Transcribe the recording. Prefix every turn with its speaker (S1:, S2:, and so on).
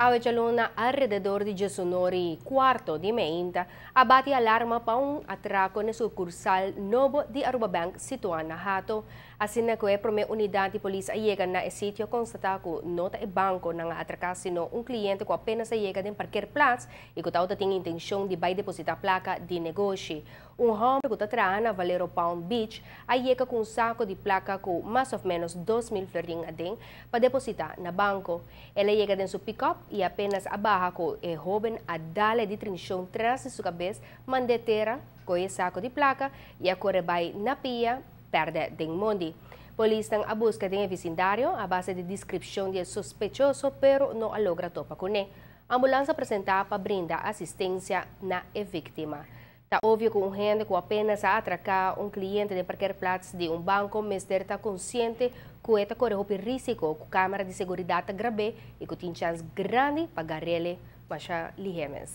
S1: Awe djaluna alrededor di 11 i kuarto di meinta a bati alarma pa un atrako na e sukursal nobo di Aruba Bank situá na Hato. Asina ku e promé unidat di polis a yega na e sitio a konstatá ku no ta e banko nan a atraká sino un kliente ku apenas a yega den parkeerplaats i ku tabata tin intenshon di bai depositá plaka di negoshi. Un hòmber ku ta traha na Valero Palm Beach a yega ku un sako di plaka ku mas òf ménos 2000 florin aden pa depositá na banko. El a yega den su pikòp i apenas a baha ku e hóben a dal e di trinshon tras di su kabes, mand'é tera, kohe e sako di plaka i a kore bai na pia pèrdè den mondi. Polisnan a buska den e visindario a base di deskripshon di e sospechoso pero no a logra topa kuné. Ambulans a presentá pa brinda asistensia na e víktima. Ta obvio cu un hende cu apenas a atraca un cliente den parkeerplaats di un banco mester ta consciente cu e ta core hopi risico cu camera di seguridad ta grab'é y cu tin chans grandi pa gar'ele masha lihe mes.